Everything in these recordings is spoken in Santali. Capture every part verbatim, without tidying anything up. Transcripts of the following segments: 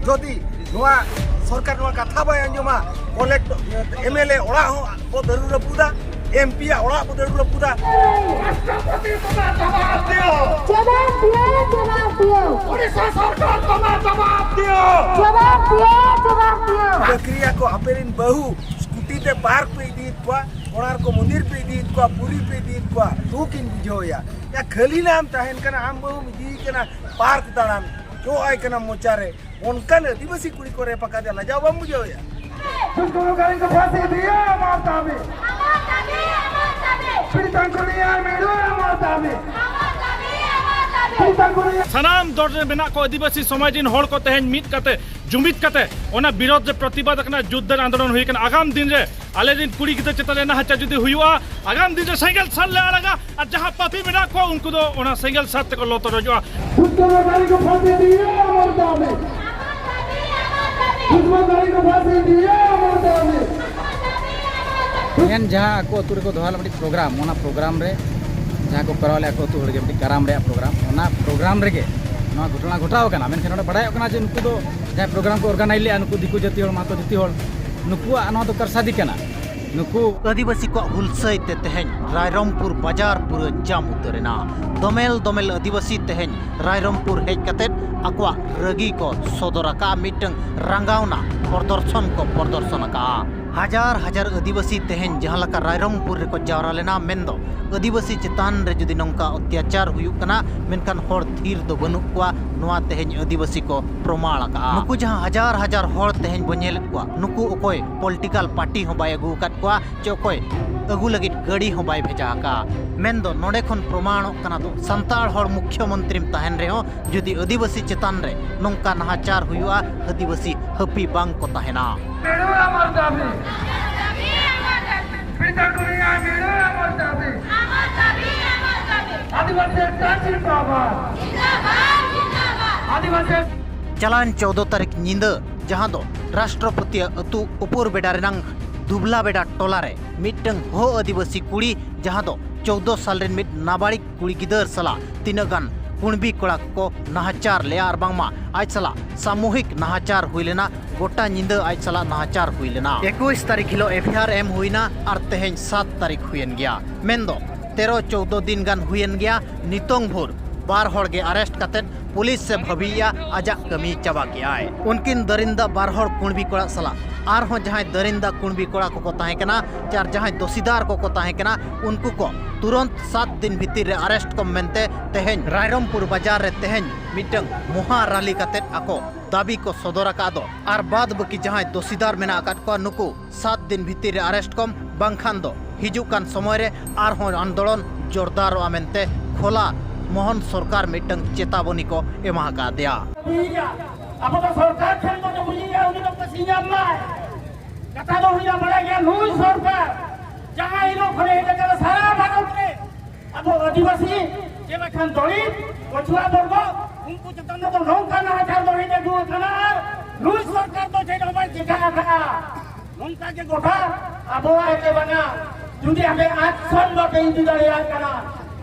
ᱡᱩᱫᱤ ᱱᱚᱣᱟ ᱥᱚᱨᱠᱟᱨ ᱱᱚᱣᱟ ᱠᱟᱛᱷᱟ ᱵᱟᱭ ᱟᱸᱡᱚᱢᱟ, ᱠᱚᱞᱮᱠᱴ ᱮᱢᱮᱞᱮ ᱚᱲᱟᱜ ᱦᱚᱸ ᱵᱚ ᱫᱟᱹᱨᱩ ᱨᱟᱹᱯᱩᱫᱟ, ᱮᱢᱯᱤ ᱭᱟᱜ ᱚᱲᱟᱜ ᱵᱚ ᱫᱟᱹᱨᱩ ᱨᱟᱹᱯᱩᱫᱟ᱾ ᱨᱟᱥᱴᱨᱚᱯᱚᱛᱤ ᱛᱚᱢᱟᱨ ᱡᱚᱵᱟᱵ ᱫᱤᱭᱳ᱾ ᱡᱚᱵᱟᱵ ᱫᱤᱭᱳ, ᱡᱚᱵᱟᱵ ᱫᱤᱭᱳ᱾ ᱳᱰᱤᱥᱟ ᱥᱚᱨᱠᱟᱨ ᱛᱚᱢᱟᱨ ᱡᱚᱵᱟᱵ ᱫᱤᱭᱳ᱾ ᱡᱚᱵᱟᱵ ᱫᱤᱭᱳ, ᱡᱚᱵᱟᱵ ᱫᱤᱭᱳ᱾ ᱪᱟᱹᱠᱨᱤᱭᱟ ᱠᱚ ᱟᱯᱮ ᱨᱤᱱ ᱵᱟᱹᱦᱩ ᱥᱠᱩᱴᱤ ᱛᱮ ᱯᱟᱨᱠ ᱯᱮ ᱤᱫᱤᱭᱮᱫ ᱠᱚᱣᱟ, ᱠᱚᱬᱟᱨᱠᱚ ᱢᱚᱱᱫᱤᱨ ᱯᱮ ᱤᱫᱤᱭᱮᱫ ᱠᱚᱣᱟ, ᱯᱩᱨᱤ ᱯᱮ ᱤᱫᱤᱭᱮᱫ ᱠᱚᱣᱟ, ᱫᱩᱠ ᱤᱧ ᱵᱩᱡᱷᱟᱹᱣ ᱮᱭᱟ᱾ ᱭᱟ ᱠᱷᱟᱹᱞᱤ ᱱᱟᱢ ᱛᱟᱦᱮᱱ ᱠᱟᱱᱟ, ᱟᱢ ᱵᱟᱹᱦᱩᱢ ᱤᱫᱤᱭᱮ ᱠᱟᱱᱟ ᱯᱟᱨᱠ ᱫᱟᱬᱟᱱ, ᱪᱚᱜ ᱟᱭ ᱠᱟᱱᱟ ᱢᱚᱪᱟᱨᱮ, ᱚᱱᱠᱟᱱ ᱟᱹᱫᱤᱵᱟᱹᱥᱤ ᱠᱩᱲᱤ ᱠᱚ ᱨᱮᱯ ᱟᱠᱟᱫᱮᱭᱟ, ᱞᱟᱡᱟᱣ ᱵᱟᱢ ᱵᱩᱡᱷᱟᱹᱣ ᱮᱭᱟ? ᱫᱩᱥᱠᱨᱢᱚᱠᱟᱨᱤᱝᱠᱚ ᱯᱷᱟᱸᱥᱤ ᱫᱤᱭᱳ, ᱟᱢᱟᱨ ᱫᱟᱵᱤ᱾ ᱟᱢᱟᱨ ᱫᱟᱵᱤ, ᱟᱢᱟᱨ ᱫᱟᱵᱤ᱾ ᱯᱤᱲᱤᱛᱟᱝᱠᱚ ᱱᱤᱭᱟᱭ ᱢᱤᱞᱩ, ᱟᱢᱟᱨ ᱫᱟᱵᱤ᱾ ᱟᱢᱟᱨ ᱫᱟᱵᱤ, ᱟᱢᱟᱨ ᱫᱟᱵᱤ᱾ ᱯᱤᱲᱤᱛᱟᱝᱠᱚ ᱱᱤᱭᱟᱭ ᱥᱟᱱᱟᱢ ᱫᱚᱞ ᱨᱮ ᱢᱮᱱᱟᱜ ᱠᱚ ᱟᱹᱫᱤᱵᱟᱹᱥᱤ ᱥᱚᱢᱟᱡᱽ ᱨᱤᱱ ᱦᱚᱲ ᱠᱚ ᱛᱮᱦᱮᱧ ᱢᱤᱫ ᱠᱟᱛᱮ, ᱡᱩᱢᱤᱫ ᱠᱟᱛᱮ ᱚᱱᱟ ᱵᱤᱨᱳᱫᱷ ᱨᱮ ᱯᱨᱚᱛᱤᱵᱟᱫ ᱟᱠᱟᱱᱟ, ᱡᱩᱫᱽᱫᱷᱚ ᱨᱮ ᱟᱱᱫᱳᱞᱚᱱ ᱦᱩᱭ ᱟᱠᱟᱱᱟ᱾ ᱟᱜᱟᱢ ᱫᱤᱱ ᱨᱮ ᱟᱞᱮ ᱨᱤᱱ ᱠᱩᱲᱤ ᱜᱤᱫᱽᱨᱟᱹ ᱪᱮᱛᱟᱱ ᱨᱮ ᱱᱟᱦᱟᱪᱟᱨ ᱡᱩᱫᱤ ᱦᱩᱭᱩᱜᱼᱟ, ᱟᱜᱟᱢ ᱫᱤᱱ ᱨᱮ ᱥᱮᱸᱜᱮᱞ ᱥᱟᱨ ᱞᱮ ᱟᱲᱟᱜᱟ ᱟᱨ ᱡᱟᱦᱟᱸ ᱯᱟᱯᱤ ᱢᱮᱱᱟᱜ ᱠᱚᱣᱟ ᱩᱱᱠᱩ ᱫᱚ ᱚᱱᱟ ᱥᱮᱸᱜᱮᱞ ᱥᱟᱨ ᱛᱮᱠᱚ ᱞᱚ ᱛᱚᱨᱚᱡᱚᱜᱼᱟ᱾ ᱫᱩᱥᱠᱨᱢᱚᱠᱟᱨᱤᱝᱠᱚ ᱯᱷᱟᱸᱥᱤ ᱫᱤᱭᱳ, ᱟᱢᱟᱨ ᱫᱟᱵᱤ᱾ ᱫᱩᱥᱠᱨᱢᱚᱠᱟᱨᱤᱝᱠᱚ ᱯᱷᱟᱸᱥᱤ ᱫᱤᱭᱳ, ᱟᱢᱟᱨ ᱫᱟᱵᱤ᱾ ᱛᱮᱦᱮᱧ ᱡᱟᱦᱟᱸ ᱟᱠᱚ ᱟᱹᱛᱩ ᱨᱮᱠᱚ ᱫᱚᱦᱚ ᱞᱮᱫ ᱢᱤᱫᱴᱤᱡ ᱯᱨᱳᱜᱨᱟᱢ, ᱚᱱᱟ ᱯᱨᱳᱜᱨᱟᱢ ᱨᱮ ᱡᱟᱦᱟᱸ ᱠᱚ ᱠᱚᱨᱟᱣ ᱞᱮᱫ ᱟᱠᱚ ᱟᱹᱛᱩ ᱦᱚᱲ ᱜᱮ ᱢᱤᱫᱴᱤᱡ ᱠᱟᱨᱟᱢ ᱨᱮᱭᱟᱜ ᱯᱨᱳᱜᱨᱟᱢ, ᱚᱱᱟ ᱯᱨᱳᱜᱨᱟᱢ ᱨᱮᱜᱮ ᱱᱚᱣᱟ ᱜᱷᱚᱴᱚᱱᱟ ᱜᱷᱚᱴᱟᱣ ᱟᱠᱟᱱᱟ᱾ ᱢᱮᱱᱠᱷᱟᱱ ᱱᱚᱰᱮ ᱵᱟᱲᱟᱭᱚᱜ ᱠᱟᱱᱟ ᱡᱮ ᱱᱩᱠᱩ ᱫᱚ ᱡᱟᱦᱟᱸᱭ ᱯᱨᱳᱜᱨᱟᱢ ᱠᱚ ᱚᱨᱜᱟᱱᱟᱭᱤᱡᱽ ᱞᱮᱫᱼᱟ, ᱱᱩᱠᱩ ᱫᱤᱠᱩ ᱡᱟᱹᱛᱤ ᱦᱚᱲ, ᱢᱟᱛᱚ ᱡᱟᱹᱛᱤ ᱦᱚᱲ, ᱱᱩᱠᱩᱣᱟᱜ ᱱᱚᱣᱟ ᱫᱚ ᱠᱟᱨᱥᱟᱫᱤ ᱠᱟᱱᱟ᱾ ᱱᱩᱠᱩ ᱟᱹᱫᱤᱵᱟᱹᱥᱤ ᱠᱚᱣᱟᱜ ᱦᱩᱞᱥᱟᱹᱭ ᱛᱮ ᱛᱮᱦᱮᱧ ᱨᱟᱭᱨᱚᱝᱯᱩᱨ ᱵᱟᱡᱟᱨ ᱯᱩᱨᱟᱹ ᱡᱟᱢ ᱩᱛᱟᱹᱨ ᱮᱱᱟ᱾ ᱫᱚᱢᱮᱞ ᱫᱚᱢᱮᱞ ᱟᱹᱫᱤᱵᱟᱹᱥᱤ ᱛᱮᱦᱮᱧ ᱨᱟᱭᱨᱚᱝᱯᱩᱨ ᱦᱮᱡ ᱠᱟᱛᱮ ᱟᱠᱚᱣᱟᱜ ᱨᱟᱹᱜᱤ ᱠᱚ ᱥᱚᱫᱚᱨ ᱟᱠᱟᱫᱼᱟ, ᱢᱤᱫᱴᱟᱝ ᱨᱟᱸᱜᱟᱣᱱᱟ ᱯᱨᱚᱫᱚᱨᱥᱚᱱ ᱠᱚ ᱯᱨᱚᱫᱚᱨᱥᱚᱱ ᱟᱠᱟᱫᱼᱟ᱾ ᱦᱟᱡᱟᱨ ᱦᱟᱡᱟᱨ ᱟᱹᱫᱤᱵᱟᱹᱥᱤ ᱛᱮᱦᱮᱧ ᱡᱟᱦᱟᱸ ᱞᱮᱠᱟ ᱨᱟᱭᱨᱚᱝᱯᱩᱨ ᱨᱮᱠᱚ ᱡᱟᱣᱨᱟ ᱞᱮᱱᱟ, ᱢᱮᱱᱫᱚ ᱟᱹᱫᱤᱵᱟᱹᱥᱤ ᱪᱮᱛᱟᱱ ᱨᱮ ᱡᱩᱫᱤ ᱱᱚᱝᱠᱟ ᱚᱛᱛᱟᱪᱟᱨ ᱦᱩᱭᱩᱜ ᱠᱟᱱᱟ, ᱢᱮᱱᱠᱷᱟᱱ ᱦᱚᱲ ᱛᱷᱤᱨ ᱫᱚ ᱵᱟᱹᱱᱩᱜ ᱠᱚᱣᱟ, ᱱᱚᱣᱟ ᱛᱮᱦᱮᱧ ᱟᱹᱫᱤᱵᱟᱹᱥᱤ ᱠᱚ ᱯᱨᱚᱢᱟᱬ ᱟᱠᱟᱫᱼᱟ᱾ ᱱᱩᱠᱩ ᱡᱟᱦᱟᱸ ᱦᱟᱡᱟᱨ ᱦᱟᱡᱟᱨ ᱦᱚᱲ ᱛᱮᱦᱮᱧ ᱵᱚ ᱧᱮᱞᱮᱫ ᱠᱚᱣᱟ, ᱱᱩᱠᱩ ᱚᱠᱚᱭ ᱯᱚᱞᱤᱴᱤᱠᱟᱞ ᱯᱟᱨᱴᱤ ᱦᱚᱸ ᱵᱟᱭ ᱟᱹᱜᱩ ᱟᱠᱟᱫ ᱠᱚᱣᱟ, ᱪᱮ ᱚᱠᱚᱭ ᱟᱹᱜᱩ ᱞᱟᱹᱜᱤᱫ ᱜᱟᱹᱰᱤ ᱦᱚᱸ ᱵᱟᱭ ᱵᱷᱮᱡᱟ ᱟᱠᱟᱫᱼᱟ᱾ ᱢᱮᱱᱫᱚ ᱱᱚᱰᱮ ᱠᱷᱚᱱ ᱯᱨᱚᱢᱟᱬᱚᱜ ᱠᱟᱱᱟ ᱫᱚ, ᱥᱟᱱᱛᱟᱲ ᱦᱚᱲ ᱢᱩᱠᱷᱭᱚᱢᱚᱱᱛᱨᱤᱢ ᱛᱟᱦᱮᱱ ᱨᱮᱦᱚᱸ ᱡᱩᱫᱤ ᱟᱹᱫᱤᱵᱟᱹᱥᱤ ᱪᱮᱛᱟᱱ ᱨᱮ ᱱᱚᱝᱠᱟ ᱱᱟᱦᱟᱪᱟᱨ ᱦᱩᱭᱩᱜᱼᱟ, ᱟᱹᱫᱤᱵᱟᱹᱥᱤ ᱦᱟᱹᱯᱤ ᱵᱟᱝ ᱠᱚ ᱛᱟᱦᱮᱱᱟ᱾ ᱢᱤᱲᱩ ᱟᱢᱟᱨ ᱫᱟᱵᱤ᱾ ᱯᱤᱲᱤᱛᱟᱝᱠᱚ ᱱᱤᱭᱟᱭ ᱢᱤᱲᱩ ᱟᱢᱟᱨ ᱫᱟᱵᱤ᱾ ᱟᱹᱫᱤᱵᱟᱹᱥᱤ ᱮᱠᱴᱟ ᱡᱤᱱᱫᱟᱵᱟᱫ᱾ ᱟᱹᱫᱤᱵᱟᱹᱥᱤ ᱪᱟᱞᱟᱣᱮᱱ ᱪᱳᱫᱽᱫᱚ ᱛᱟᱹᱨᱤᱠᱷ ᱧᱤᱫᱟᱹ, ᱡᱟᱦᱟᱸ ᱫᱚ ᱨᱟᱥᱴᱨᱚᱯᱚᱛᱤᱭᱟᱜ ᱟᱹᱛᱩ ᱩᱯᱚᱨ ᱵᱮᱰᱟ ᱨᱮᱱᱟᱝ ᱫᱩᱵᱞᱟ ᱵᱮᱰᱟ ᱴᱚᱞᱟ ᱨᱮ ᱢᱤᱫᱴᱟᱝ ᱦᱚ ᱟᱹᱫᱤᱵᱟᱹᱥᱤ ᱠᱩᱲᱤ, ᱡᱟᱦᱟᱸ ᱫᱚ ᱪᱳᱫᱽᱫᱚ ᱥᱟᱞ ᱨᱮᱱ ᱢᱤᱫ ᱱᱟᱵᱟᱲᱤᱠ ᱠᱩᱲᱤ ᱜᱤᱫᱟᱹᱨ ᱥᱟᱞᱟᱜ ᱛᱤᱱᱟᱹᱜ ᱜᱟᱱ ᱠᱩᱬᱵᱤ ᱠᱚᱲᱟ ᱠᱚᱠᱚ ᱱᱟᱦᱟᱪᱟᱨ ᱞᱮᱫᱼᱟ ᱟᱨ ᱵᱟᱝᱢᱟ ᱟᱡ ᱥᱟᱞᱟᱜ ᱥᱟᱢᱩᱦᱤᱠ ᱱᱟᱦᱟᱪᱟᱨ ᱦᱩᱭ ᱞᱮᱱᱟ᱾ ᱜᱚᱴᱟ ᱧᱤᱫᱟᱹ ᱟᱡ ᱥᱟᱞᱟᱜ ᱱᱟᱦᱟᱪᱟᱨ ᱦᱩᱭ ᱞᱮᱱᱟ᱾ ᱮᱠᱩᱥ ᱛᱟᱹᱨᱤᱠᱷ ᱦᱤᱞᱳᱜ ᱮᱯᱷ ᱟᱭ ᱟᱨ ᱮᱢ ᱦᱩᱭᱱᱟ ᱟᱨ ᱛᱮᱦᱮᱧ ᱥᱟᱛ ᱛᱟᱹᱨᱤᱠᱷ ᱦᱩᱭᱮᱱ ᱜᱮᱭᱟ, ᱢᱮᱱᱫᱚ ᱛᱮᱨᱚ ᱪᱳᱣᱫᱚ ᱫᱤᱱ ᱜᱟᱱ ᱦᱩᱭᱮᱱ ᱜᱮᱭᱟ᱾ ᱱᱤᱛᱚᱝ ᱵᱷᱳᱨ ᱵᱟᱨ ᱦᱚᱲ ᱜᱮ ᱟᱨᱮᱥᱴ ᱠᱟᱛᱮ ᱯᱩᱞᱤᱥ ᱮ ᱵᱷᱟᱹᱵᱤᱭᱮᱫᱼᱟ ᱟᱡᱟᱜ ᱠᱟᱹᱢᱤ ᱪᱟᱵᱟ ᱠᱮᱜᱼᱟᱭ᱾ ᱩᱱᱠᱤᱱ ᱫᱟᱹᱨᱤᱱᱫᱟ ᱵᱟᱨ ᱦᱚᱲ ᱠᱩᱬᱵᱤ ᱠᱚᱲᱟ ᱥᱟᱞᱟᱜ ᱟᱨᱦᱚᱸ ᱡᱟᱦᱟᱸᱭ ᱫᱟᱹᱨᱤᱱᱫᱟ ᱠᱩᱬᱵᱤ ᱠᱚᱲᱟ ᱠᱚᱠᱚ ᱛᱟᱦᱮᱸ ᱠᱟᱱᱟ, ᱟᱨ ᱡᱟᱦᱟᱸᱭ ᱫᱚᱥᱤᱫᱟᱨ ᱠᱚᱠᱚ ᱛᱟᱦᱮᱸ ᱠᱟᱱᱟ, ᱩᱱᱠᱩ ᱠᱚ ᱛᱩᱨᱚᱱᱛ ᱥᱟᱛ ᱫᱤᱱ ᱵᱷᱤᱛᱤᱨ ᱨᱮ ᱟᱨᱮᱥᱴ ᱠᱚᱢ ᱢᱮᱱᱛᱮ ᱛᱮᱦᱮᱧ ᱨᱟᱭᱨᱚᱝᱯᱩᱨ ᱵᱟᱡᱟᱨ ᱨᱮ ᱛᱮᱦᱮᱧ ᱢᱤᱫᱴᱟᱝ ᱢᱚᱦᱟ ᱨᱟᱞᱤ ᱠᱟᱛᱮ ᱟᱠᱚ ᱫᱟᱹᱵᱤ ᱠᱚ ᱥᱚᱫᱚᱨ ᱟᱠᱟᱫ ᱫᱚ᱾ ᱟᱨ ᱵᱟᱫ ᱵᱟᱹᱠᱤ ᱡᱟᱦᱟᱸᱭ ᱫᱚᱥᱤᱫᱟᱨ ᱢᱮᱱᱟᱜ ᱟᱠᱟᱫ ᱠᱚᱣᱟ, ᱱᱩᱠᱩ ᱥᱟᱛ ᱫᱤᱱ ᱵᱷᱤᱛᱤᱨ ᱨᱮ ᱟᱨᱮᱥᱴ ᱠᱚᱢ, ᱵᱟᱝᱠᱷᱟᱱ ᱫᱚ ᱦᱤᱡᱩᱜ ᱠᱟᱱ ᱥᱚᱢᱚᱭ ᱨᱮ ᱟᱨᱦᱚᱸ ᱟᱱᱫᱳᱞᱚᱱ ᱡᱳᱨᱫᱟᱨᱚᱜᱼᱟ ᱢᱮᱱᱛᱮ ᱠᱷᱳᱞᱟ ᱢᱳᱦᱚᱱ ᱥᱚᱨᱠᱟᱨ ᱢᱤᱫᱴᱟᱝ ᱪᱮᱛᱟᱵᱚᱱᱤ ᱠᱚ ᱮᱢᱟ ᱟᱠᱟᱫᱮᱭᱟ᱾ ᱟᱵᱚ ᱫᱚ ᱥᱚᱨᱠᱟᱨ ᱴᱷᱮᱱ ᱵᱚᱱ ᱵᱩᱡᱷᱟᱹᱣᱟ, ᱩᱱᱤ ᱫᱚ ᱯᱟᱹᱥᱤ ᱧᱟᱢ ᱢᱟᱭ᱾ ᱠᱟᱛᱷᱟ ᱫᱚ ᱦᱩᱭᱱᱟ, ᱵᱟᱲᱟᱭ ᱜᱮᱭᱟ, ᱱᱩᱭ ᱥᱚᱨᱠᱟᱨ ᱡᱟᱦᱟᱸ ᱦᱤᱞᱳᱜ ᱠᱷᱚᱱᱮ ᱦᱮᱡ ᱟᱠᱟᱱᱟ ᱥᱟᱨᱟ ᱵᱷᱟᱨᱚᱛ ᱨᱮ ᱟᱵᱚ ᱟᱹᱫᱤᱵᱟᱹᱥᱤ ᱪᱮ ᱵᱟᱠᱷᱟᱱ ᱫᱚᱞᱤᱛ ᱯᱟᱹᱪᱷᱩᱣᱟᱹ ᱵᱚᱨᱜᱚ, ᱩᱱᱠᱩ ᱪᱮᱛᱟᱱ ᱨᱮᱫᱚ ᱱᱚᱝᱠᱟ ᱱᱟᱦᱟᱪᱟᱨ ᱫᱚ ᱦᱮᱡ ᱟᱹᱜᱩ ᱟᱠᱟᱱᱟ ᱟᱨ ᱱᱩᱭ ᱥᱚᱨᱠᱟᱨ ᱫᱚ ᱪᱮᱫ ᱦᱚᱸ ᱵᱟᱭ ᱪᱤᱠᱟ ᱟᱠᱟᱫᱼᱟ᱾ ᱱᱚᱝᱠᱟ ᱜᱮ ᱜᱚᱴᱟ ᱟᱵᱚᱣᱟᱜ ᱜᱮ ᱵᱟᱝᱟ᱾ ᱡᱩᱫᱤ ᱟᱯᱮ ᱟᱠᱥᱚᱱ ᱵᱟᱯᱮ ᱤᱫᱤ ᱫᱟᱲᱮᱭᱟᱜ ᱠᱟᱱᱟ,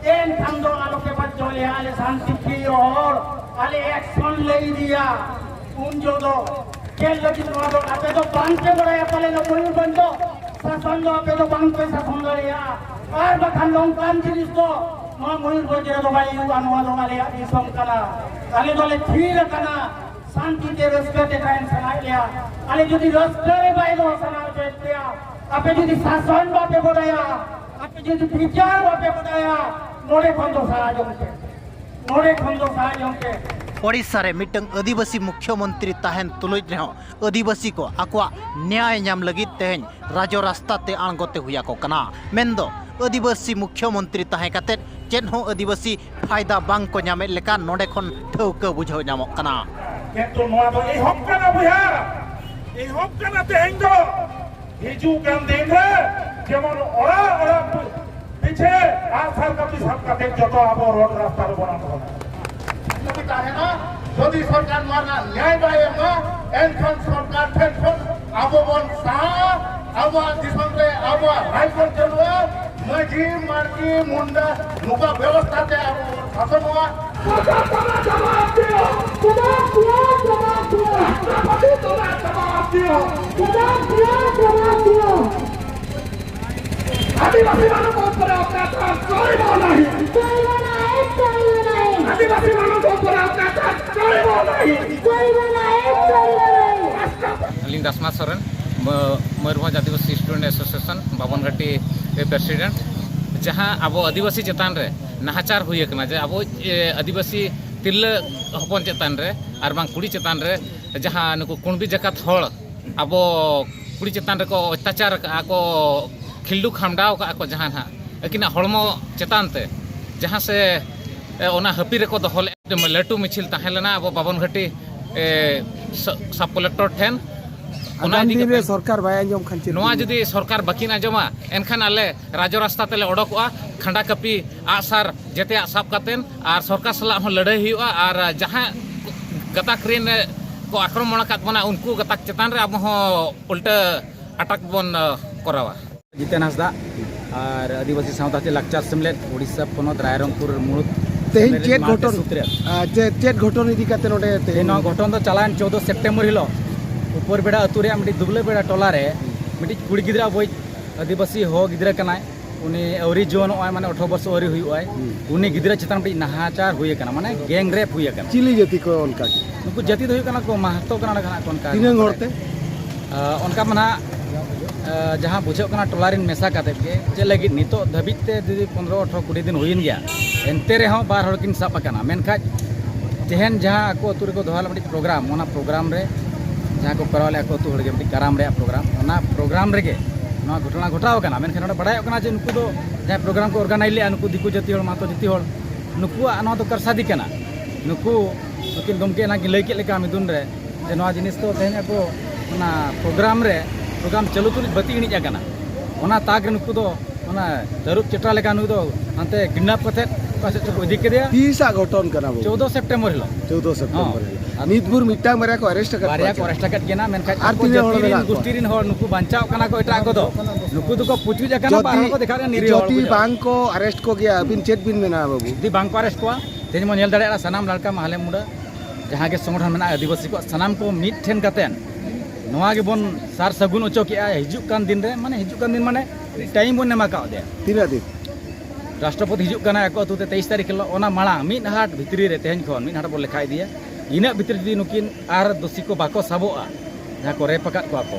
ᱮᱱᱠᱷᱟᱱ ᱫᱚ ᱟᱞᱚᱯᱮ ᱵᱟᱫᱽᱫᱷᱚ ᱞᱮᱭᱟ, ᱟᱞᱮ ᱥᱟᱱᱛᱤ ᱯᱨᱤᱭᱚ ᱦᱚᱲ, ᱟᱞᱮ ᱮᱠᱥᱚᱱ ᱞᱮ ᱤᱫᱤᱭᱟ᱾ ᱩᱱ ᱡᱚᱦᱚᱜ ᱫᱚ ᱪᱮᱫ ᱞᱟᱹᱜᱤᱫ ᱱᱚᱣᱟ ᱫᱚ ᱟᱯᱮ ᱫᱚ ᱵᱟᱝ ᱯᱮ ᱵᱟᱲᱟᱭᱟ ᱯᱟᱞᱮ ᱱᱚᱣᱟ ᱢᱚᱭᱩᱨᱵᱷᱚᱸᱡᱽ ᱫᱚ ᱥᱟᱥᱚᱱ ᱫᱚ ᱟᱯᱮ ᱫᱚ ᱵᱟᱝ ᱯᱮ ᱥᱟᱥᱚᱱ ᱫᱟᱲᱮᱭᱟᱜᱼᱟ᱾ ᱟᱨ ᱵᱟᱠᱷᱟᱱ ᱱᱚᱝᱠᱟᱱ ᱡᱤᱱᱤᱥ ᱫᱚ ᱱᱚᱣᱟ ᱢᱚᱭᱩᱨᱵᱷᱚᱸᱡᱽ ᱨᱮᱫᱚ ᱵᱟᱭ ᱦᱩᱭᱩᱜᱼᱟ᱾ ᱱᱚᱣᱟ ᱫᱚ ᱟᱞᱮᱭᱟᱜ ᱫᱤᱥᱚᱢ ᱠᱟᱱᱟ, ᱟᱞᱮ ᱫᱚᱞᱮ ᱛᱷᱤᱨ ᱟᱠᱟᱱᱟ᱾ ᱥᱟᱱᱛᱤ ᱛᱮ ᱨᱟᱹᱥᱠᱟᱹ ᱛᱮ ᱛᱟᱦᱮᱱ ᱥᱟᱱᱟᱭᱮᱫ ᱞᱮᱭᱟ᱾ ᱟᱞᱮ ᱡᱩᱫᱤ ᱨᱟᱹᱥᱠᱟᱹ ᱨᱮ ᱵᱟᱭ ᱫᱚᱦᱚ ᱥᱟᱱᱟ ᱦᱚᱪᱚᱭᱮᱫ ᱯᱮᱭᱟ, ᱟᱯᱮ ᱡᱩᱫᱤ ᱥᱟᱥᱚᱱ ᱵᱟᱯᱮ ᱵᱟᱰᱟᱭᱟ, ᱟᱯᱮ ᱡᱩᱫᱤ ᱵᱤᱪᱟᱨ ᱵᱟᱯᱮ ᱵᱟᱰᱟᱭᱟ, ᱱᱚᱰᱮ ᱠᱷᱚᱱ ᱫᱚ ᱥᱟᱦᱟ ᱡᱚᱝ ᱯᱮ, ᱱᱚᱰᱮ ᱠᱷᱚᱱ ᱫᱚ ᱥᱟᱦᱟ ᱡᱚᱝ ᱯᱮ᱾ ᱳᱰᱤᱥᱟ ᱨᱮ ᱢᱤᱫᱴᱟᱝ ᱟᱹᱫᱤᱵᱟᱹᱥᱤ ᱢᱩᱠᱷᱭᱚᱢᱚᱱᱛᱨᱤ ᱛᱟᱦᱮᱱ ᱛᱩᱞᱩᱡ ᱨᱮᱦᱚᱸ ᱟᱹᱫᱤᱵᱟᱹᱥᱤ ᱠᱚ ᱟᱠᱚᱣᱟᱜ ᱱᱮᱭᱟᱭ ᱧᱟᱢ ᱞᱟᱹᱜᱤᱫ ᱛᱮᱦᱮᱧ ᱨᱟᱡᱚ ᱨᱟᱥᱛᱟ ᱛᱮ ᱟᱬᱜᱚ ᱛᱮ ᱦᱩᱭ ᱟᱠᱚ ᱠᱟᱱᱟ᱾ ᱢᱮᱱᱫᱚ ᱟᱹᱫᱤᱵᱟᱹᱥᱤ ᱢᱩᱠᱷᱭᱚᱢᱚᱱᱛᱨᱤ ᱛᱟᱦᱮᱸ ᱠᱟᱛᱮ ᱪᱮᱫ ᱦᱚᱸ ᱟᱹᱫᱤᱵᱟᱹᱥᱤ ᱯᱷᱟᱭᱫᱟ ᱵᱟᱝ ᱠᱚ ᱧᱟᱢᱮᱫ ᱞᱮᱠᱟ ᱱᱚᱰᱮ ᱠᱷᱚᱱ ᱴᱷᱟᱹᱣᱠᱟᱹ ᱵᱩᱡᱷᱟᱹᱣ ᱧᱟᱢᱚᱜ ᱠᱟᱱᱟ᱾ ᱠᱤᱱᱛᱩ ᱱᱚᱣᱟ ᱫᱚ ᱮᱦᱚᱵ ᱠᱟᱱᱟ ᱵᱚᱭᱦᱟ, ᱮᱦᱚᱵ ᱠᱟᱱᱟ ᱛᱮᱦᱮᱧ ᱫᱚ᱾ ᱦᱤᱡᱩᱜ ᱠᱟᱱ ᱫᱤᱱ ᱨᱮ ᱡᱮᱢᱚᱱ ᱚᱲᱟᱜ ᱚᱲᱟᱜ ᱯᱤᱪᱷᱮ ᱟᱜᱼᱥᱟᱨ ᱠᱟᱹᱯᱤ ᱥᱟᱵ ᱠᱟᱛᱮ ᱡᱚᱛᱚ ᱟᱵᱚ ᱨᱳᱰ ᱨᱟᱥᱛᱟ ᱨᱮᱵᱚᱱ ᱟᱬᱜᱚᱱᱟ᱾ ᱡᱩᱫᱤ ᱛᱟᱦᱮᱱᱟ, ᱡᱩᱫᱤ ᱥᱚᱨᱠᱟᱨ ᱱᱚᱣᱟ ᱨᱮᱱᱟᱜ ᱱᱮᱭᱟᱭ ᱵᱟᱭ ᱮᱢᱟ, ᱮᱱᱠᱷᱟᱱ ᱥᱚᱨᱠᱟᱨ ᱴᱷᱮᱱ ᱠᱷᱚᱱ ᱟᱵᱚ ᱵᱚᱱ ᱥᱟᱦᱟᱜᱼᱟ, ᱟᱵᱚᱣᱟᱜ ᱫᱤᱥᱚᱢ ᱨᱮ ᱟᱵᱚᱣᱟᱜ ᱨᱟᱡᱽ ᱵᱚᱱ ᱪᱟᱹᱞᱩᱭᱟ᱾ ᱢᱟᱹᱡᱷᱤ, ᱢᱟᱹᱡᱷᱤ, ᱢᱩᱱᱰᱟ, ᱱᱚᱝᱠᱟ ᱵᱮᱵᱚᱥᱛᱷᱟ ᱛᱮ ᱟᱵᱚ ᱥᱟᱥᱚᱱᱚᱜᱼᱟ᱾ ᱥᱚᱨᱠᱟᱨ ᱛᱚᱞᱟ ᱪᱟᱵᱟ ᱟᱯᱮᱭᱟ᱾ ᱪᱟᱵᱟ ᱟᱯᱮᱭᱟ, ᱪᱟᱵᱟ ᱟᱯᱮᱭᱟ᱾ ᱨᱟᱥᱴᱨᱚᱯᱚᱛᱤ ᱛᱚᱞᱟ ᱪᱟᱵᱟ ᱟᱯᱮᱭᱟ᱾ ᱪᱟᱵᱟ ᱟᱯᱮᱭᱟ, ᱪᱟᱵᱟ ᱟᱯᱮᱭᱟ᱾ ᱟᱹᱫᱤᱵᱟᱹᱥᱤ ᱢᱟᱱᱚᱛ ᱚᱛᱯᱚᱨᱮ ᱚᱛᱛᱟᱪᱟᱨ ᱪᱚᱞᱤᱵᱚ ᱱᱟᱦᱤ᱾ ᱪᱚᱞᱤᱵᱚ ᱱᱟᱦᱤ, ᱪᱚᱞᱤᱵᱚ ᱱᱟᱦᱤ᱾ ᱟᱹᱫᱤᱵᱟᱹᱥᱤ ᱢᱟᱱᱚᱛ ᱚᱛᱯᱚᱨᱮ ᱚᱛᱛᱟᱪᱟᱨ ᱪᱚᱞᱤᱵᱚ ᱱᱟᱦᱤ᱾ ᱪᱚᱞᱤᱵᱚ ᱱᱟᱦᱤ, ᱪᱚᱞᱤᱵᱚ ᱱᱟᱦᱤ᱾ ᱟᱹᱞᱤᱧ ᱫᱟᱥᱢᱟ ᱥᱚᱨᱮᱱ, ᱢᱚ-, ᱢᱚᱭᱩᱨᱵᱷᱚᱸᱡᱽ ᱟᱹᱫᱤᱵᱟᱹᱥᱤ ᱥᱴᱩᱰᱮᱱᱴ ᱮᱥᱳᱥᱤᱭᱮᱥᱚᱱ ᱵᱟᱵᱚᱱᱜᱷᱟᱴᱤ ᱯᱨᱮᱥᱤᱰᱮᱱᱴ᱾ ᱡᱟᱦᱟᱸ ᱟᱵᱚ ᱟᱹᱫᱤᱵᱟᱹᱥᱤ ᱪᱮᱛᱟᱱ ᱨᱮ ᱱᱟᱦᱟᱪᱟᱨ ᱦᱩᱭ ᱟᱠᱟᱱᱟ, ᱡᱮ ᱟᱵᱚ, ᱮ, ᱟᱹᱫᱤᱵᱟᱹᱥᱤ ᱛᱤᱨᱞᱟᱹ ᱦᱚᱯᱚᱱ ᱪᱮᱛᱟᱱ ᱨᱮ ᱟᱨ ᱵᱟᱝ ᱠᱩᱲᱤ ᱪᱮᱛᱟᱱ ᱨᱮ ᱡᱟᱦᱟᱸ ᱱᱩᱠᱩ ᱠᱩᱬᱵᱤ ᱡᱟᱠᱟᱛ ᱦᱚᱲ ᱟᱵᱚ ᱠᱩᱲᱤ ᱪᱮᱛᱟᱱ ᱨᱮᱠᱚ ᱚᱛᱛᱟᱪᱟᱨ ᱟᱠᱟᱫᱼᱟ ᱠᱚ, ᱠᱷᱤᱞᱰᱩ ᱠᱷᱟᱢᱰᱟᱣ ᱟᱠᱟᱫᱼᱟ ᱠᱚ, ᱡᱟᱦᱟᱸ ᱱᱟᱦᱟᱜ ᱟᱹᱠᱤᱱᱟᱜ ᱦᱚᱲᱢᱚ ᱪᱮᱛᱟᱱ ᱛᱮ ᱡᱟᱦᱟᱸ ᱥᱮ, ᱮ, ᱚᱱᱟ ᱦᱟᱹᱯᱤ ᱨᱮᱠᱚ ᱫᱚᱦᱚ ᱞᱮᱫᱼᱟ, ᱞᱟᱹᱴᱩ ᱢᱤᱪᱷᱤᱞ ᱛᱟᱦᱮᱸ ᱞᱮᱱᱟ ᱟᱵᱚ ᱵᱟᱵᱚᱱᱜᱷᱟᱴᱤ, ᱮ, ᱥᱟ-, ᱥᱟᱵ ᱠᱚᱞᱮᱠᱴᱚᱨ ᱴᱷᱮᱱ᱾ ᱚᱱᱟ ᱟᱜᱟᱢ ᱤᱫᱤ ᱫᱤᱱ ᱨᱮ ᱠᱟᱛᱮ ᱥᱚᱨᱠᱟᱨ ᱵᱟᱭ ᱟᱸᱡᱚᱢ ᱠᱷᱟᱱ ᱪᱮᱫ ᱱᱚᱣᱟ ᱦᱩᱭᱩᱜᱼᱟ? ᱡᱩᱫᱤ ᱥᱚᱨᱠᱟᱨ ᱵᱟᱹᱠᱤᱱ ᱟᱸᱡᱚᱢᱟ, ᱮᱱᱠᱷᱟᱱ ᱟᱞᱮ ᱨᱟᱡᱽ ᱨᱟᱥᱛᱟ ᱛᱮᱞᱮ ᱚᱰᱚᱠᱚᱜᱼᱟ, ᱠᱷᱟᱸᱰᱟ ᱠᱟᱹᱯᱤ, ᱟᱜᱼᱥᱟᱨ ᱡᱮᱛᱮᱭᱟᱜ ᱥᱟᱵ ᱠᱟᱛᱮᱱ, ᱟᱨ ᱥᱚᱨᱠᱟᱨ ᱥᱟᱞᱟᱜ ᱦᱚᱸ ᱞᱟᱹᱲᱦᱟᱹᱭ ᱦᱩᱭᱩᱜᱼᱟ᱾ ᱟᱨ ᱡᱟᱦᱟᱸ ᱜᱟᱛᱟᱠ ᱨᱮᱱ ᱠᱚ ᱟᱠᱨᱚᱢᱚᱱ ᱟᱠᱟᱫ ᱵᱚᱱᱟ, ᱩᱱᱠᱩ ᱜᱟᱛᱟᱠ ᱪᱮᱛᱟᱱ ᱨᱮ ᱟᱵᱚ ᱦᱚᱸ ᱩᱞᱴᱟᱹ ᱟᱴᱟᱠ ᱵᱚᱱ, ᱟ, ᱠᱚᱨᱟᱣᱟ᱾ ᱡᱤᱛᱮᱱ ᱦᱟᱸᱥᱫᱟ ᱟᱨ ᱟᱹᱫᱤᱵᱟᱹᱥᱤ ᱥᱟᱶᱛᱟ ᱪᱮᱫ ᱞᱟᱠᱪᱟᱨ ᱥᱮᱢᱞᱮᱫ ᱳᱰᱤᱥᱟ ᱯᱚᱱᱚᱛ ᱨᱟᱭᱨᱚᱝᱯᱩᱨ ᱢᱩᱬᱩᱫ ᱛᱮᱦᱮᱧ ᱥᱮᱢᱞᱮᱫ ᱪᱮᱫ ᱨᱤᱱ ᱢᱟᱦᱟᱛᱮ ᱜᱷᱚᱴᱚᱱ, ᱥᱩᱛᱨᱮᱛ᱾ ᱟ, ᱪᱮᱫ, ᱪᱮᱫ ᱜᱷᱚᱴᱚᱱ ᱤᱫᱤ ᱠᱟᱛᱮ ᱱᱚᱰᱮ ᱛᱮᱦᱮᱧ ᱛᱮᱦᱮᱧ ᱱᱚᱣᱟ ᱜᱷᱚᱴᱚᱱ ᱫᱚ ᱪᱟᱞᱟᱣᱮᱱ ᱪᱳᱫᱚ ᱥᱮᱯᱴᱮᱢᱵᱚᱨ ᱦᱤᱞᱳᱜ ᱩᱯᱚᱨᱵᱮᱲᱟ ᱟᱹᱛᱩ ᱨᱮᱭᱟᱜ ᱢᱤᱫᱴᱤᱡ ᱫᱩᱵᱽᱞᱟᱹᱵᱮᱲᱟ ᱴᱚᱞᱟ ᱨᱮ ᱢᱤᱫᱴᱤᱡ ᱠᱩᱲᱤ ᱜᱤᱫᱽᱨᱟᱹ, ᱟᱵᱚᱭᱤᱡ ᱟᱹᱫᱤᱵᱟᱹᱥᱤ ᱦᱚᱲ ᱜᱤᱫᱽᱨᱟᱹ ᱠᱟᱱᱟᱭ, ᱩᱱᱤ ᱟᱹᱣᱨᱤ ᱡᱩᱣᱟᱹᱱᱚᱜᱼᱟᱭ, ᱢᱟᱱᱮ ᱟᱴᱷᱨᱚ ᱵᱚᱨᱥᱚ ᱟᱹᱣᱨᱤ ᱦᱩᱭᱩᱜᱼᱟᱭ᱾ ᱦᱩᱸ᱾ ᱩᱱᱤ ᱜᱤᱫᱽᱨᱟᱹ ᱪᱮᱛᱟᱱ ᱢᱤᱫᱴᱤᱡ ᱱᱟᱦᱟᱪᱟᱨ ᱦᱩᱭ ᱟᱠᱟᱱᱟ, ᱢᱟᱱᱮ ᱜᱮᱝ ᱨᱮᱯ ᱦᱩᱭ ᱟᱠᱟᱱᱟ᱾ ᱪᱤᱞᱤ ᱡᱟᱹᱛᱤ ᱠᱚ ᱚᱱᱠᱟ ᱜᱮ? ᱱᱩᱠᱩ ᱡᱟᱹᱛᱤ ᱫᱚ ᱦᱩᱭᱩᱜ ᱠᱟᱱᱟ ᱠᱚ ᱢᱟᱦᱟᱛᱚ ᱠᱟᱱᱟ ᱠᱚ ᱚᱱᱠᱟ᱾ ᱛᱤᱱᱟᱹᱝ ᱦᱚᱲ ᱛᱮ? ᱟ, ᱚᱱᱠᱟ ᱢᱟ ᱱᱟᱦᱟᱜ, ᱟ, ᱡᱟᱦᱟᱸ ᱵᱩᱡᱷᱟᱹᱜ ᱠᱟᱱᱟ ᱴᱚᱞᱟ ᱨᱮᱱ ᱢᱮᱥᱟ ᱠᱟᱛᱮᱫ ᱜᱮ, ᱪᱮᱫ ᱞᱟᱹᱜᱤᱫ ᱱᱤᱛᱚᱜ ᱫᱷᱟᱹᱵᱤᱡ ᱛᱮ ᱡᱩᱫᱤ ᱯᱚᱱᱨᱚ, ᱟᱴᱷᱨᱚ, ᱠᱩᱲᱤ ᱫᱤᱱ ᱦᱩᱭᱮᱱ ᱜᱮᱭᱟ, ᱮᱱᱛᱮ ᱨᱮᱦᱚᱸ ᱵᱟᱨ ᱦᱚᱲ ᱠᱤᱱ ᱥᱟᱵ ᱟᱠᱟᱱᱟ᱾ ᱢᱮᱱᱠᱷᱟᱱ ᱛᱮᱦᱮᱧ ᱡᱟᱦᱟᱸ ᱟᱠᱚ ᱟᱹᱛᱩ ᱨᱮᱠᱚ ᱫᱚᱦᱚ ᱞᱮᱫ ᱢᱤᱫᱴᱤᱡ ᱯᱨᱳᱜᱨᱟᱢ, ᱚᱱᱟ ᱯᱨᱳᱜᱨᱟᱢ ᱨᱮ ᱡᱟᱦᱟᱸ ᱠᱚ ᱠᱚᱨᱟᱣ ᱞᱮᱫ ᱟᱠᱚ ᱟᱹᱛᱩ ᱦᱚᱲ ᱜᱮ ᱢᱤᱫᱴᱤᱡ ᱠᱟᱨᱟᱢ ᱨᱮᱭᱟᱜ ᱯᱨᱳᱜᱨᱟᱢ, ᱚᱱᱟ ᱯᱨᱳᱜᱨᱟᱢ ᱨᱮᱜᱮ ᱱᱚᱣᱟ ᱜᱷᱚᱴᱚᱱᱟ ᱜᱷᱚᱴᱟᱣ ᱟᱠᱟᱱᱟ᱾ ᱢᱮᱱᱠᱷᱟᱱ ᱱᱚᱰᱮ ᱵᱟᱲᱟᱭᱚᱜ ᱠᱟᱱᱟ ᱡᱮ ᱱᱩᱠᱩ ᱫᱚ ᱡᱟᱦᱟᱸᱭ ᱯᱨᱳᱜᱨᱟᱢ ᱠᱚ ᱚᱨᱜᱟᱱᱟᱭᱤᱡᱽ ᱞᱮᱫᱼᱟ, ᱱᱩᱠᱩ ᱫᱤᱠᱩ ᱡᱟᱹᱛᱤ ᱦᱚᱲ, ᱢᱟᱦᱟᱛᱚ ᱡᱟᱹᱛᱤ ᱦᱚᱲ, ᱱᱩᱠᱩᱣᱟᱜ ᱱᱚᱣᱟ ᱫᱚ ᱠᱟᱨᱥᱟᱫᱤ ᱠᱟᱱᱟ᱾ ᱱᱩᱠᱩ, ᱱᱩᱠᱤᱱ ᱜᱚᱢᱠᱮ ᱮᱱᱟᱝ ᱠᱤᱱ ᱞᱟᱹᱭ ᱠᱮᱫ ᱞᱮᱠᱟ ᱢᱤᱫᱩᱱ ᱨᱮ, ᱡᱮ ᱱᱚᱣᱟ ᱡᱤᱱᱤᱥ ᱫᱚ ᱛᱮᱦᱮᱧ ᱟᱠᱚ ᱚᱱᱟ ᱯᱨᱳᱜᱨᱟᱢ ᱨᱮ, ᱯᱨᱳᱜᱨᱟᱢ ᱪᱟᱹᱞᱩ ᱛᱩᱞᱩᱡ ᱵᱟᱹᱛᱤ ᱤᱬᱤᱡ ᱟᱠᱟᱱᱟ᱾ ᱚᱱᱟ ᱛᱟᱠ ᱨᱮ ᱱᱩᱠᱩ ᱫᱚ ᱚᱱᱟ ᱛᱟᱹᱨᱩᱵ ᱪᱮᱴᱨᱟ ᱞᱮᱠᱟ ᱱᱩᱭ ᱫᱚ ᱦᱟᱱᱛᱮ ᱠᱤᱰᱱᱟᱯ ᱠᱟᱛᱮᱫ ᱚᱠᱟ ᱥᱮᱫ ᱪᱚᱠᱚ ᱤᱫᱤ ᱠᱮᱫᱮᱭᱟ᱾ ᱛᱤᱥᱟᱜ ᱜᱷᱚᱴᱚᱱ ᱠᱟᱱᱟ ᱵᱟᱹᱵᱩ? ᱪᱳᱫᱚ ᱥᱮᱯᱴᱮᱢᱵᱚᱨ ᱦᱤᱞᱳᱜ᱾ ᱪᱳᱫᱚ ᱥᱮᱯᱴᱮᱢᱵᱚᱨ ᱦᱚᱸ᱾ ᱦᱤᱞᱳᱜ᱾ ᱟᱨ ᱱᱤᱛ ᱵᱷᱳᱨ ᱢᱤᱫᱴᱟᱝ ᱵᱟᱨᱭᱟ ᱠᱚ ᱟᱨᱮᱥᱴ ᱟᱠᱟᱫ ᱵᱟᱨᱭᱟ ᱠᱚᱣᱟ ᱠᱚ ᱪᱮ? ᱟᱨᱮᱥᱴ ᱟᱠᱟᱫ ᱠᱤᱱᱟ, ᱢᱮᱱᱠᱷᱟᱱ ᱟᱨ ᱟᱠᱚ ᱛᱤᱱᱟᱹᱜ ᱦᱚᱲ ᱡᱟᱹᱛᱤ ᱨᱮᱱ, ᱢᱮᱱᱟᱜ ᱠᱚᱣᱟ? ᱜᱩᱥᱴᱤ ᱨᱮᱱ ᱦᱚᱲ ᱱᱩᱠᱩ ᱵᱟᱧᱪᱟᱣ ᱠᱟᱱᱟ ᱠᱚ ᱮᱴᱟᱜ ᱠᱚᱫᱚ᱾ ᱱᱩᱠᱩ ᱫᱚᱠᱚ ᱯᱩᱪᱩᱡ ᱟᱠᱟᱱᱟ, ᱵᱟᱨ ᱦᱚᱲ ᱠᱚ ᱫᱮᱠᱷᱟᱜ ᱠᱟᱱᱟ ᱱᱤᱨᱤᱦ ᱦᱚᱲ ᱡᱩᱫᱤ ᱠᱚ᱾ ᱵᱟᱝ ᱠᱚ ᱟᱨᱮᱥᱴ ᱠᱚ ᱜᱮᱭᱟ, ᱟᱹᱵᱤᱱ ᱪᱮᱫ ᱵᱤᱱ ᱢᱮᱱᱟ ᱵᱟᱹᱵᱩ? ᱡᱩᱫᱤ ᱵᱟᱝ ᱠᱚ ᱟᱨᱮᱥᱴ ᱠᱚᱣᱟ, ᱛᱮᱦᱮᱧ ᱵᱚᱱ ᱧᱮᱞ ᱫᱟᱲᱮᱭᱟᱜᱼᱟ, ᱥᱟᱱᱟᱢ ᱞᱟᱲᱠᱟ ᱢᱟᱦᱞᱮ ᱢᱩᱸᱰᱟ ᱡᱟᱦᱟᱸ ᱜᱮ ᱥᱚᱝᱜᱚᱴᱷᱚᱱ ᱢᱮᱱᱟᱜᱼᱟ ᱟᱹᱫᱤᱵᱟᱹᱥᱤ ᱠᱚᱣᱟᱜ, ᱥᱟᱱᱟᱢ ᱠᱚ ᱢᱤᱫ ᱴᱷᱮᱱ ᱠᱟᱛᱮᱱ ᱱᱚᱣᱟ ᱜᱮᱵᱚᱱ ᱥᱟᱨ ᱥᱟᱹᱜᱩᱱ ᱚᱪᱚ ᱠᱮᱜᱼᱟ᱾ ᱦᱤᱡᱩᱜ ᱠᱟᱱ ᱫᱤᱱ ᱨᱮ, ᱢᱟᱱᱮ ᱦᱤᱡᱩᱜ ᱠᱟᱱ ᱫᱤᱱ ᱢᱟᱱᱮ ᱴᱟᱭᱤᱢ ᱵᱚᱱ ᱮᱢ ᱟᱠᱟᱫ ᱫᱮᱭᱟ᱾ ᱛᱤᱱᱟᱹᱜ ᱫᱤᱱ? ᱨᱟᱥᱴᱨᱚᱯᱚᱛᱤ ᱦᱤᱡᱩᱜ ᱠᱟᱱᱟᱭ ᱟᱠᱚ ᱟᱹᱛᱩ ᱛᱮ ᱛᱮᱭᱤᱥ ᱛᱟᱹᱨᱤᱠᱷ ᱦᱤᱞᱳᱜ, ᱚᱱᱟ ᱢᱟᱲᱟᱝ ᱢᱤᱫ ᱦᱟᱴ ᱵᱷᱤᱛᱨᱤ ᱨᱮ, ᱛᱮᱦᱮᱧ ᱠᱷᱚᱱ ᱢᱤᱫ ᱦᱟᱴ ᱵᱚᱱ ᱞᱮᱠᱷᱟ ᱤᱫᱤᱭᱟ, ᱤᱱᱟᱹᱜ ᱵᱷᱤᱛᱨᱤ ᱡᱩᱫᱤ ᱱᱩᱠᱤᱱ ᱟᱨ ᱫᱳᱥᱤ ᱠᱚ ᱵᱟᱠᱚ ᱥᱟᱵᱚᱜᱼᱟ, ᱡᱟᱦᱟᱸ ᱠᱚ ᱨᱮᱯ ᱟᱠᱟᱫ ᱠᱚᱣᱟ ᱠᱚ,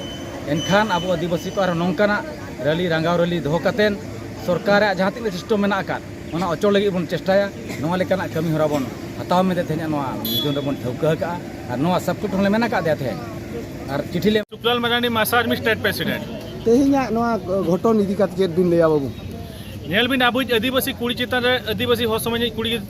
ᱮᱱᱠᱷᱟᱱ ᱟᱵᱚ ᱟᱹᱫᱤᱵᱟᱹᱥᱤ ᱠᱚ ᱟᱨ ᱱᱚᱝᱠᱟᱱᱟᱜ ᱨᱮᱞᱤ, ᱨᱟᱸᱜᱟᱣ ᱨᱮᱞᱤ ᱫᱚᱦᱚ ᱠᱟᱛᱮᱱ ᱥᱚᱨᱠᱟᱨᱟᱜ ᱡᱟᱦᱟᱸ ᱛᱤᱱᱟᱹᱜ ᱥᱤᱥᱴᱮᱢ ᱢᱮᱱᱟᱜ ᱟᱠᱟᱫ, ᱚᱱᱟ ᱚᱪᱚᱞ ᱞᱟᱹᱜᱤᱫ ᱵᱚᱱ ᱪᱮᱥᱴᱟᱭᱟ᱾ ᱱᱚᱣᱟ ᱞᱮᱠᱟᱱᱟᱜ ᱠᱟᱹᱢᱤ ᱦᱚᱨᱟ ᱵᱚᱱ ᱦᱟᱛᱟᱣ ᱢᱮᱱᱛᱮ ᱛᱮᱦᱮᱧᱟᱜ ᱱᱚᱣᱟ ᱢᱤᱫᱩᱱ ᱨᱮᱵᱚᱱ ᱴᱷᱟᱹᱣᱠᱟᱹ ᱟᱠᱟᱫᱼᱟ᱾ ᱟᱨ ᱱᱚᱣᱟ ᱥᱟᱵ ᱠᱚᱴᱷᱮᱱ ᱞᱮ ᱢᱮᱱ ᱟᱠᱟᱫ ᱫᱮᱭᱟ ᱛᱮᱦᱮᱧ, ᱟᱨ ᱪᱤᱴᱷᱤ ᱞᱮ ᱥᱩᱠᱞᱟᱞ ᱢᱟᱨᱟᱱᱰᱤ, ᱢᱟᱥᱟ ᱟᱨᱢᱤ ᱥᱴᱮᱴ ᱯᱨᱮᱥᱤᱰᱮᱱᱴ᱾ ᱛᱮᱦᱮᱧᱟᱜ ᱱᱚᱣᱟ ᱜᱷᱚᱴᱚᱱ ᱤᱫᱤ ᱠᱟᱛᱮ ᱪᱮᱫ ᱵᱤᱱ ᱞᱟᱹᱭᱟ ᱵᱟᱹᱵᱩ? ᱧᱮᱞ ᱵᱤᱱ, ᱟᱵᱚᱭᱤᱡ ᱟᱹᱫᱤᱵᱟᱹᱥᱤ ᱠᱩᱲᱤ ᱪᱮᱛᱟᱱ ᱨᱮ, ᱟᱹᱫᱤᱵᱟᱹᱥᱤ ᱦᱚᱲ ᱥᱚᱢᱟᱡᱽ ᱨᱤᱱ ᱠᱩᱲᱤ,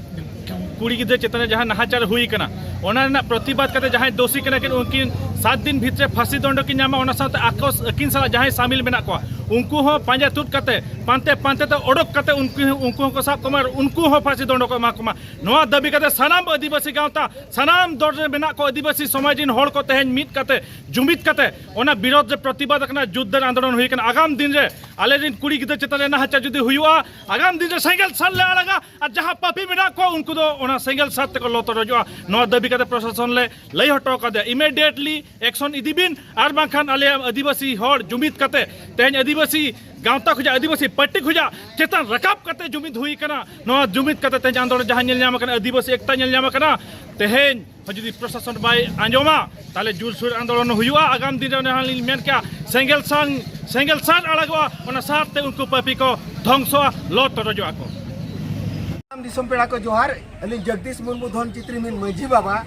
ᱠᱩᱲᱤ ᱜᱤᱫᱽᱨᱟᱹ ᱪᱮᱛᱟᱱ ᱨᱮ ᱡᱟᱦᱟᱸ ᱱᱟᱦᱟᱪᱟᱨ ᱦᱩᱭ ᱠᱟᱱᱟ, ᱚᱱᱟ ᱨᱮᱱᱟᱜ ᱯᱨᱚᱛᱤᱵᱟᱫ ᱠᱟᱛᱮ ᱡᱟᱦᱟᱸᱭ ᱫᱳᱥᱤ ᱠᱟᱱᱟ ᱠᱤᱱ, ᱩᱱᱠᱤᱱ ᱥᱟᱛ ᱫᱤᱱ ᱵᱷᱤᱛᱨᱤ ᱯᱷᱟᱸᱥᱤ ᱫᱚᱱᱰᱚ ᱠᱤᱱ ᱧᱟᱢᱟ᱾ ᱚᱱᱟ ᱥᱟᱶᱛᱮ ᱟᱠᱚ, ᱟᱹᱠᱤᱱ ᱥᱟᱞᱟᱜ ᱡᱟᱦᱟᱸᱭ ᱥᱟᱢᱤᱞ ᱢᱮᱱᱟᱜ ᱠᱚᱣᱟ, ᱩᱱᱠᱩ ᱦᱚᱸ ᱯᱟᱸᱡᱟ ᱛᱩᱫ ᱠᱟᱛᱮ, ᱯᱟᱱᱛᱮ ᱯᱟᱱᱛᱮ ᱛᱮ ᱚᱰᱚᱠ ᱠᱟᱛᱮ ᱩᱱᱠᱩ, ᱩᱱᱠᱩ ᱦᱚᱸᱠᱚ ᱥᱟᱵ ᱠᱚᱢᱟ ᱟᱨ ᱩᱱᱠᱩ ᱦᱚᱸ ᱯᱷᱟᱸᱥᱤ ᱫᱚᱱᱰᱚ ᱠᱚ ᱮᱢᱟ ᱠᱚᱢᱟ᱾ ᱱᱚᱣᱟ ᱫᱟᱹᱵᱤ ᱠᱟᱛᱮ ᱥᱟᱱᱟᱢ ᱟᱹᱫᱤᱵᱟᱹᱥᱤ ᱜᱟᱶᱛᱟ, ᱥᱟᱱᱟᱢ ᱫᱚᱞ ᱨᱮ ᱢᱮᱱᱟᱜ ᱠᱚ ᱟᱹᱫᱤᱵᱟᱹᱥᱤ ᱥᱚᱢᱟᱡᱽ ᱨᱤᱱ ᱦᱚᱲ ᱠᱚ ᱛᱮᱦᱮᱧ ᱢᱤᱫ ᱠᱟᱛᱮ, ᱡᱩᱢᱤᱫ ᱠᱟᱛᱮ ᱚᱱᱟ ᱵᱤᱨᱳᱫᱷ ᱨᱮ ᱯᱨᱚᱛᱤᱵᱟᱫ ᱟᱠᱟᱱᱟ, ᱡᱳᱨᱫᱟᱨ ᱟᱱᱫᱳᱞᱚᱱ ᱦᱩᱭ ᱟᱠᱟᱱᱟ᱾ ᱟᱜᱟᱢ ᱫᱤᱱ ᱨᱮ ᱟᱞᱮ ᱨᱤᱱ ᱠᱩᱲᱤ ᱜᱤᱫᱽᱨᱟᱹ ᱪᱮᱛᱟᱱ ᱨᱮ ᱱᱟᱦᱟᱪᱟᱨ ᱡᱩᱫᱤ ᱦᱩᱭᱩᱜᱼᱟ, ᱟᱜᱟᱢ ᱫᱤᱱ ᱨᱮ ᱥᱮᱸᱜᱮᱞ ᱥᱟᱨ ᱞᱮ ᱟᱲᱟᱜᱟ᱾ ᱟᱨ ᱡᱟᱦᱟᱸ ᱯᱟᱹᱯᱤ ᱢᱮᱱᱟᱜ ᱠᱚᱣᱟ, ᱩᱱᱠᱩ ᱫᱚ ᱚᱱᱟ ᱥᱮᱸᱜᱮᱞ ᱥᱟᱨ ᱛᱮᱠᱚ ᱞᱚ ᱛᱚᱨᱚᱡᱚᱜᱼᱟ᱾ ᱱᱚᱣᱟ ᱫᱟᱹᱵᱤ ᱠᱟᱛᱮ ᱯᱨᱚᱥᱟᱥᱚᱱ ᱞᱮ ᱞᱟᱹᱭ ᱦᱚᱴᱚ ᱠᱟᱫᱮᱭᱟ, ᱤᱢᱤᱰᱤᱭᱮᱴᱞᱤ ᱮᱠᱥᱚᱱ ᱤᱫᱤ ᱵᱤᱱ, ᱟᱨ ᱵᱟᱝᱠᱷᱟᱱ ᱟᱞᱮᱭᱟᱜ ᱟᱹᱫᱤᱵᱟᱹᱥᱤ ᱦᱚᱲ ᱡᱩᱢᱤᱫ ᱠᱟᱛᱮ, ᱛᱮᱦᱮᱧ ᱟᱹᱫᱤᱵᱟᱹᱥᱤ ᱜᱟᱶᱛᱟ ᱠᱷᱚᱱᱟᱜ, ᱟᱹᱫᱤᱵᱟᱹᱥᱤ ᱯᱟᱨᱴᱤ ᱠᱷᱚᱱᱟᱜ ᱪᱮᱛᱟᱱ ᱨᱟᱠᱟᱵ ᱠᱟᱛᱮ ᱡᱩᱢᱤᱫ ᱦᱩᱭ ᱟᱠᱟᱱᱟ᱾ ᱱᱚᱣᱟ ᱡᱩᱢᱤᱫ ᱠᱟᱛᱮ ᱛᱮᱦᱮᱧ ᱟᱱᱫᱳᱞᱚᱱ ᱡᱟᱦᱟᱸ ᱧᱮᱞ ᱧᱟᱢ ᱟᱠᱟᱱᱟ, ᱟᱹᱫᱤᱵᱟᱹᱥᱤ ᱮᱠᱛᱟ ᱧᱮᱞ ᱧᱟᱢ ᱟᱠᱟᱱᱟ, ᱛᱮᱦᱮᱧ ᱦᱚᱸ ᱡᱩᱫᱤ ᱯᱨᱚᱥᱟᱥᱚᱱ ᱵᱟᱭ ᱟᱸᱡᱚᱢᱟ, ᱛᱟᱦᱞᱮ ᱡᱳᱨᱥᱳᱨ ᱟᱱᱫᱳᱞᱚᱱ ᱦᱩᱭᱩᱜᱼᱟ᱾ ᱟᱜᱟᱢ ᱫᱤᱱ ᱨᱮ ᱚᱱᱮ ᱦᱟᱸᱜ ᱞᱤᱧ ᱢᱮᱱ ᱠᱮᱜᱼᱟ, ᱥᱮᱸᱜᱮᱞ ᱥᱟᱨ, ᱥᱮᱸᱜᱮᱞ ᱥᱟᱨ ᱟᱲᱟᱜᱚᱜᱼᱟ, ᱚᱱᱟ ᱥᱟᱨ ᱛᱮ ᱩᱱᱠᱩ ᱯᱟᱹᱯᱤ ᱠᱚ ᱫᱷᱚᱝᱥᱚᱜᱼᱟ, ᱞᱚ ᱛᱚᱨᱚᱡᱚᱜᱼᱟ ᱠᱚ᱾ ᱥᱟᱱᱟᱢ ᱫᱤᱥᱚᱢ ᱯᱮᱲᱟ ᱠᱚ ᱡᱚᱦᱟᱨ᱾ ᱟᱹᱞᱤᱧ ᱡᱚᱜᱽᱫᱤᱥ ᱢᱩᱨᱢᱩ, ᱫᱷᱚᱱ ᱪᱤᱛᱨᱤ ᱢᱤᱱ ᱢᱟᱹᱡᱷᱤ ᱵᱟᱵᱟ᱾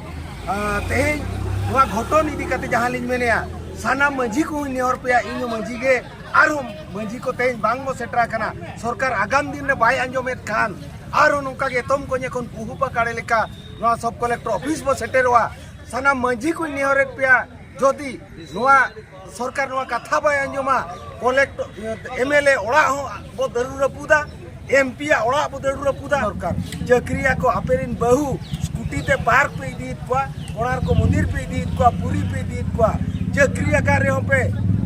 ᱟᱸ, ᱛᱮᱦᱮᱧ ᱱᱚᱣᱟ ᱜᱷᱚᱴᱚᱱ ᱤᱫᱤ ᱠᱟᱛᱮ ᱡᱟᱦᱟᱸ ᱞᱤᱧ ᱢᱮᱱᱮᱜᱼᱟ, ᱥᱟᱱᱟᱢ ᱢᱟᱹᱡᱷᱤ ᱠᱚᱦᱚᱸᱧ ᱱᱮᱦᱚᱨ ᱯᱮᱭᱟ, ᱤᱧ ᱦᱚᱸ ᱢᱟᱹᱡᱷᱤ ᱜᱮ, ᱟᱨᱦᱚᱸ ᱢᱟᱹᱡᱷᱤ ᱠᱚ ᱛᱮᱦᱮᱧ ᱵᱟᱝ ᱵᱚ ᱥᱮᱴᱮᱨ ᱟᱠᱟᱱᱟ᱾ ᱥᱚᱨᱠᱟᱨ ᱟᱜᱟᱢ ᱫᱤᱱ ᱨᱮ ᱵᱟᱭ ᱟᱸᱡᱚᱢᱮᱫ ᱠᱷᱟᱱ, ᱟᱨᱦᱚᱸ ᱱᱚᱝᱠᱟ ᱜᱮ ᱮᱛᱚᱢ ᱠᱚᱧᱮ ᱠᱷᱚᱱ ᱯᱩᱦᱩᱯᱟ ᱠᱟᱲᱮ ᱞᱮᱠᱟ ᱱᱚᱣᱟ ᱥᱚᱵ ᱠᱚᱞᱮᱠᱴᱚᱨ ᱚᱯᱷᱤᱥ ᱵᱚ ᱥᱮᱴᱮᱨᱚᱜᱼᱟ᱾ ᱥᱟᱱᱟᱢ ᱢᱟᱹᱡᱷᱤ ᱠᱚᱧ ᱱᱮᱦᱚᱨᱮᱫ ᱯᱮᱭᱟ, ᱡᱩᱫᱤ ᱱᱚᱣᱟ ᱥᱚᱨᱠᱟᱨ ᱱᱚᱣᱟ ᱠᱟᱛᱷᱟ ᱵᱟᱭ ᱟᱸᱡᱚᱢᱟ, ᱠᱚᱞᱮᱠᱴᱚᱨ, ᱮᱢ ᱮᱞ ᱮ ᱚᱲᱟᱜ ᱦᱚᱸ ᱵᱚ ᱫᱟᱹᱨᱩ ᱨᱟᱹᱯᱩᱫᱟ, ᱮᱢ ᱯᱤ ᱭᱟᱜ ᱚᱲᱟᱜ ᱵᱚ ᱫᱟᱹᱨᱩ ᱨᱟᱹᱯᱩᱫᱟ᱾ ᱥᱚᱨᱠᱟᱨ ᱪᱟᱹᱠᱨᱤᱭᱟ ᱠᱚ, ᱟᱯᱮ ᱨᱤᱱ ᱵᱟᱹᱦᱩ ᱥᱠᱩᱴᱤ ᱛᱮ ᱯᱟᱨᱠ ᱯᱮ ᱤᱫᱤᱭᱮᱫ ᱠᱚᱣᱟ, ᱠᱚᱬᱟᱨᱠᱚ ᱢᱚᱱᱫᱤᱨ ᱯᱮ ᱤᱫᱤᱭᱮᱫ ᱠᱚᱣᱟ, ᱯᱩᱨᱤ ᱯᱮ ᱤᱫᱤᱭᱮᱫ ᱠᱚᱣᱟ, ᱪᱟᱹᱠᱨᱤ ᱟᱠᱟᱫ ᱨᱮᱦᱚᱸ ᱯᱮ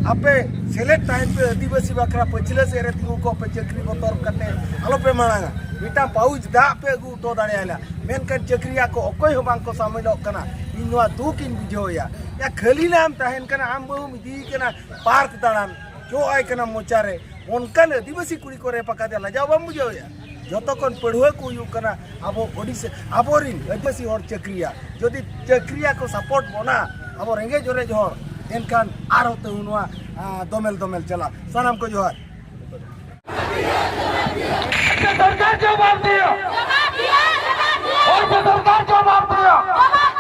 ᱟᱯᱮ ᱥᱮᱞᱮᱫ ᱛᱟᱦᱮᱱ ᱯᱮ ᱟᱹᱫᱤᱵᱟᱹᱥᱤ ᱵᱟᱠᱷᱨᱟ, ᱯᱟᱹᱪᱷᱞᱟᱹ ᱥᱮᱫ ᱨᱮ ᱛᱤᱸᱜᱩ ᱠᱚᱜ ᱯᱮ, ᱪᱟᱹᱠᱨᱤ ᱵᱚᱛᱚᱨ ᱠᱟᱛᱮ ᱟᱞᱚ ᱯᱮ ᱢᱟᱲᱟᱝᱟ᱾ ᱢᱤᱫᱴᱟᱝ ᱯᱟᱣᱩᱪ ᱫᱟᱜ ᱯᱮ ᱟᱹᱜᱩ ᱦᱚᱴᱚ ᱫᱟᱲᱮᱭᱟᱭᱟ, ᱢᱮᱱᱠᱷᱟᱱ ᱪᱟᱹᱠᱨᱤᱭᱟ ᱠᱚ ᱚᱠᱚᱭ ᱦᱚᱸ ᱵᱟᱝ ᱠᱚ ᱥᱟᱢᱤᱞᱚᱜ ᱠᱟᱱᱟ᱾ ᱤᱧ ᱱᱚᱣᱟ ᱫᱩᱠ ᱤᱧ ᱵᱩᱡᱷᱟᱹᱣᱮᱭᱟ᱾ ᱭᱟ ᱠᱷᱟᱹᱞᱤ ᱱᱟᱢ ᱛᱟᱦᱮᱱ ᱠᱟᱱᱟ, ᱟᱢ ᱵᱟᱹᱦᱩᱢ ᱤᱫᱤᱭᱮ ᱠᱟᱱᱟ ᱯᱟᱨᱠ ᱫᱟᱬᱟᱱ, ᱪᱚᱜ ᱟᱭ ᱠᱟᱱᱟ ᱢᱚᱪᱟᱨᱮ, ᱚᱱᱠᱟᱱ ᱟᱹᱫᱤᱵᱟᱹᱥᱤ ᱠᱩᱲᱤ ᱠᱚ ᱨᱮᱯ ᱟᱠᱟᱫᱮᱭᱟ, ᱞᱟᱡᱟᱣ ᱵᱟᱢ ᱵᱩᱡᱷᱟᱹᱣᱮᱭᱟ? ᱡᱚᱛᱚ ᱠᱷᱚᱱ ᱯᱟᱹᱲᱦᱩᱣᱟᱹ ᱠᱚ ᱦᱩᱭᱩᱜ ᱠᱟᱱᱟ ᱟᱵᱚ ᱳᱰᱤᱥᱟ, ᱟᱵᱚᱨᱤᱱ ᱟᱹᱫᱤᱵᱟᱹᱥᱤ ᱦᱚᱲ ᱪᱟᱹᱠᱨᱤᱭᱟ᱾ ᱡᱩᱫᱤ ᱪᱟᱹᱠᱨᱤᱭᱟ ᱠᱚ ᱥᱟᱯᱳᱨᱴ ᱵᱚᱱᱟ, ᱟᱵᱚ ᱨᱮᱸᱜᱮᱡ ᱚᱨᱮᱡ ᱦᱚᱲ, ᱮᱱᱠᱷᱟᱱ ᱟᱨᱦᱚᱸ ᱛᱟᱹᱦᱩ ᱱᱚᱣᱟ, ᱟ, ᱫᱚᱢᱮᱞ ᱫᱚᱢᱮᱞ ᱪᱟᱞᱟᱜ᱾ ᱥᱟᱱᱟᱢ ᱠᱚ ᱡᱚᱦᱟᱨ᱾ सरकार जवाब दियो। और सरकार जवाब दियो।